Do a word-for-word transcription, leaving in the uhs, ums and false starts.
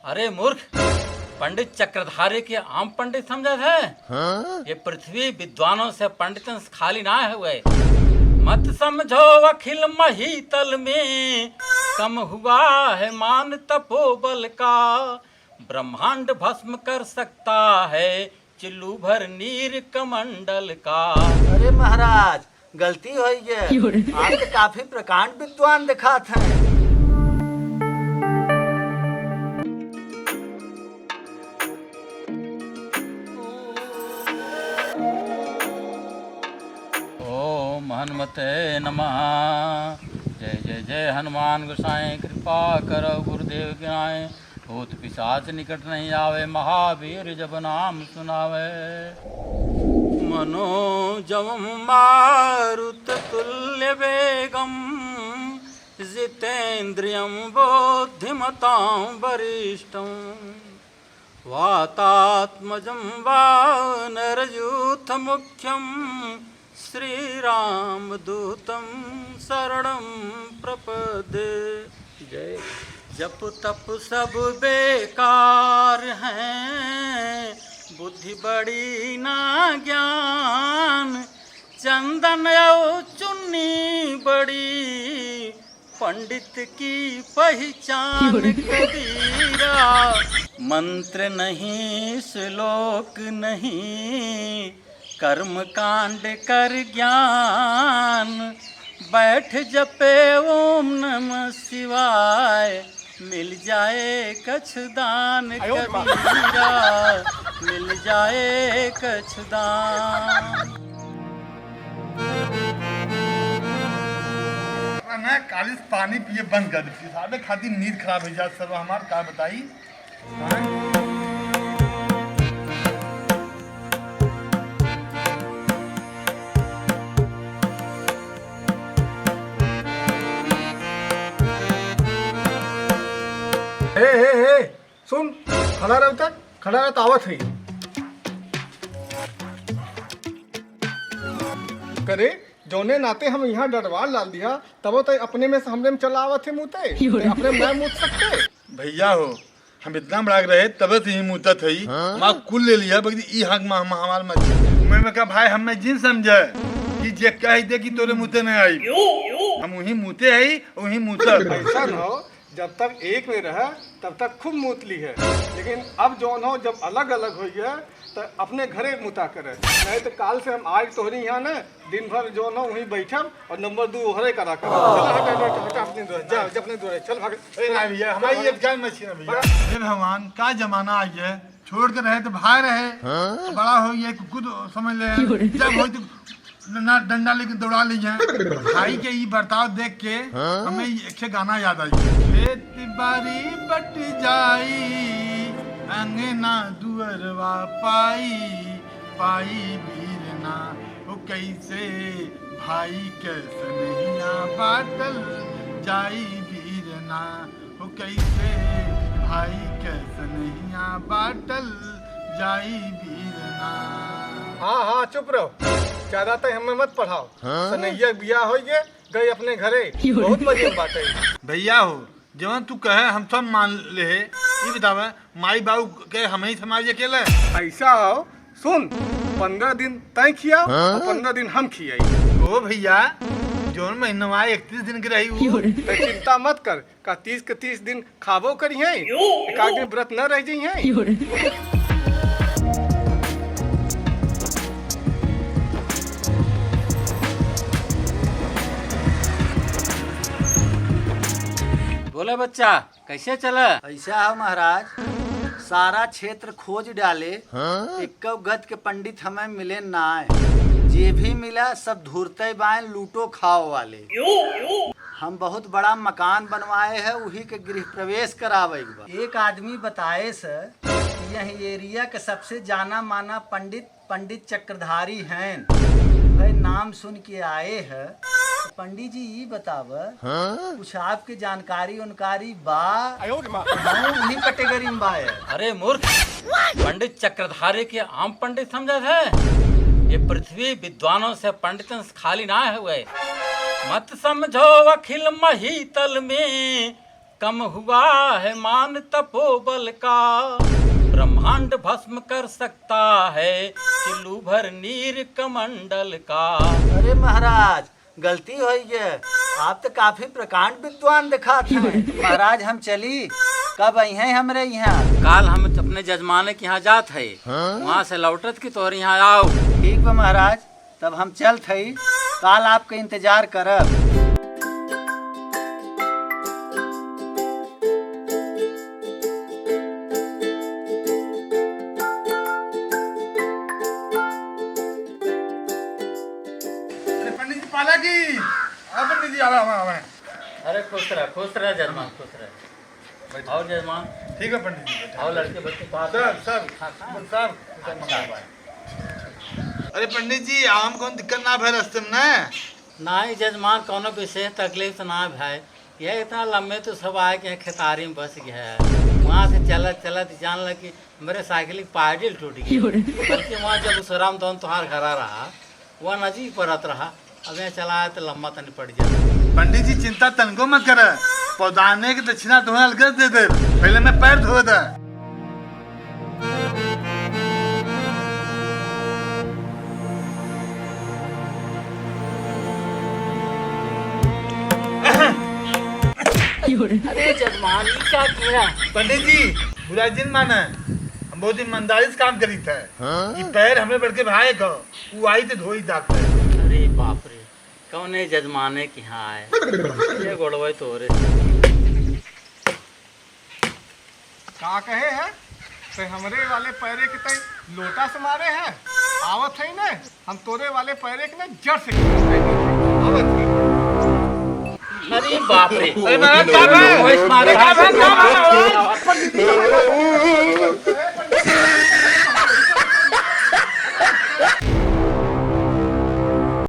अरे मूर्ख, पंडित चक्रधारी के आम पंडित समझत है? हाँ? ये पृथ्वी विद्वानों से, पंडितन से खाली ना हुए। मत समझो अखिल महीतल में कम हुआ है मान तपोबल का। ब्रह्मांड भस्म कर सकता है चिल्लू भर नीर कमंडल का। अरे महाराज, गलती होइ गए। क्यों रे? आप तो काफी प्रकांड विद्वान दिखात हैं। ओम हनुमते नमः। जय जय जय हनुमान गोसाई, कृपा करो गुरुदेव की नाई। भूत पिशाच निकट नहीं आवे, महावीर जब नाम सुनावे। मनोजवम मारुत तुल्य वेगम, जितेंद्रियम बुद्धिमताम वरिष्ठम। वातात्मजं वानरयूथमुख्यं श्रीरामदूतं शरणं प्रपद्ये। जय। जप तप सब बेकार हैं, बुद्धि बड़ी ना ज्ञान, चंदन और चुन्नी बड़ी पंडित की पहचान। क्यों रे? कबीरा। मंत्र नहीं, श्लोक नहीं, कर्म कांड कर ज्ञान। बैठ जपे ओम नमः शिवाय, मिल जाए कछ दान। आयो रे माँ। कबीरा, मिल जाए कछ दान। ना, कालिस पानी पिए बंद कर देती, साहबे खातिर नींद खराब हो जात सब हमार, का बताई। हाँ? ए, ए, ए, सुन, खड़ा रह तक, खड़ा रह त आवत है। करे, जौने नाते हम यहाँ डरवाल डाल दिया, तबो तय अपने में से हमरे में चला आवत है मूते। क्यों रे? तय अपने में ना मूत सकते। भैया हो, हम इतना बड़ा रहे तबे से ही मूतत है। हाँ? माँ कुल ले लिया, बल्कि ई हक मा-, मा-, हमार मत छीन। मैं, मैं कहा, भाई, हम मैं जिन समझे कि जे कह दे कि तोरे मूते नहीं आई। हम वही मूते है, वही मूतत। ऐसा न हो, जब तक एक में रहे, तब तक खूब मूत ली है, लेकिन अब जौन हो, जब अलग-अलग होइ गए, त अपने घरे मुता करे, नहीं त काल से हम आइब तोहरी यहाँ न, दिन भर जौन हो, वहीं बैठब और नंबर दू ओहरे करा कर। चल, हट, हट, हट, हट, अपने दुआरे, जा, जा अपने दुआरे, चल, भाग। ए, ना भैया, हमारी एक जान मछली ना भैया। हे भगवान, का जमाना आ गया है? छोड़ के रहे तो भाई रहे, हाँ? बड़ा हो गया, कुकुर समझ ले, जब हो तो डंडा, डंडा लेके दौड़ा ले जाए। भाई के ई बर्ताव देख के हाँ? हमें एक ठे गाना याद आई। खेत बारी बट जाई, अंगना दुअरवा पाई, पाई बीरना, ओ कैसे भाई के सनेहिया बाटल जाई बीरना। हो कैसे भाई के सनेहिया बाटल जाई बीरना। हाँ, हाँ, चुप रहो, ज्यादा तय हमें मत पढ़ाओ। हाँ? सनेहिया के बियाह होइ गए, गए अपने घरे, बहुत मजे में बाटे। भैया हो, जवन तू कहे हम सब मान ले हे। ई बतावे, माई बाबू के हम ही समाज अकेले। ऐसा हो, सुन, पन्द्रह दिन तय खिया और हाँ? पन्द्रह दिन हम खियाई। ओ भैया, जौन महीनवा इकतीस दिन के रही उ। तय चिंता मत कर, का तीस के तीस दिन खाबो करिहे, एक आध दिन व्रत न रह जइहे। बोले बच्चा, कैसे चला? ऐसा है महाराज, सारा क्षेत्र खोज डाले, हाँ? एक्को गत के पंडित हमें मिले नाय। जे भी मिला, सब धूर्ते बाएं, लूटो खाओ वाले। हम बहुत बड़ा मकान बनवाए हैं, उही के गृह प्रवेश करावे के बा। एक आदमी बताए से, यह एरिया के सबसे जाना माना पंडित पंडित चक्रधारी हैं, वह नाम सुन के आए हैं। तो पंडित जी, ई बताव, हाँ? कुछ आपके जानकारी उनकारी बा? आयो रे माँ। हम उन्हीं कैटेगरी में बा है। अरे मूर्ख, पंडित चक्रधारी के आम पंडित समझत है? ये पृथ्वी विद्वानों से, पंडितन से खाली ना हुए। मत समझो अखिल महीतल में कम हुआ है मान तपोबल का, ब्रह्मांड भस्म कर सकता है, चिल्लू भर नीर कमंडल का। अरे महाराज, गलती होइ गए, आप तो काफी प्रकांड विद्वान दिखात हैं। महाराज, हम चली, कब अइहैं हमरे यहाँ? काल हम अपने जजमाने के यहाँ जात है, हाँ? वहाँ से लौटत की तोहरे यहाँ आओ। ठीक बा महाराज, तब हम चलत हई, काल आपके इंतजार करब। अरे पंडित जी, पाला की। हाँ पंडित जी, आवा, आवा, आवा। अरे खुश रह, खुश रह जजमान, खुश रह। बैठो। और जजमान? ठीक है पंडित जी, बैठो। और लड़के बच्चे पास सब, हैं? सब, हाँ, हाँ। सब, सब अच्छा, मंगल अच्छा। बा। अरे पंडित जी, आवा में कौन दिक्कत ना भय रस्ते में ना? नाहीं जजमान, कौनो विशेष तकलीफ तो ना भय। यह इतना लम्बे तो सब आए के खेतारी में बस गया है। वहाँ से चलत चलत जान लग कि मेरे साइकिल की पायडिल टूट गई। बल्कि वहाँ जब उस राम दौन तुम्हार घरा रहा, वह नजीक परत रहा, अब यहाँ चला आए तो लम्बा तनी पड़ जाए। पंडित जी चिंता तनको मत कर, पौदाने के दक्षिणा तुम्हें अलग दे दे, पहले मैं पैर धो दे। अरे जजमान, ई का किया? पंडित जी, बुरा जिन माना, हम बहुत ईमानदारी से काम करी थे। हाँ? ई पैर हमरे बड़के भाई का, उ आई थे धोई दाते। अरे बाप रे, कौने जजमाने के यहाँ आए? ये गोड़वे तोरे। का कहे है? ते हमरे वाले पैरे के ते लोटा से मारे है? आवत है ने, हम तोरे वाले पैरे के ने जड़ से गिरा देंगे। आवत है। अरे बाप रे। अरे महाराज, का बा? ओए, मारे का बा? का बा?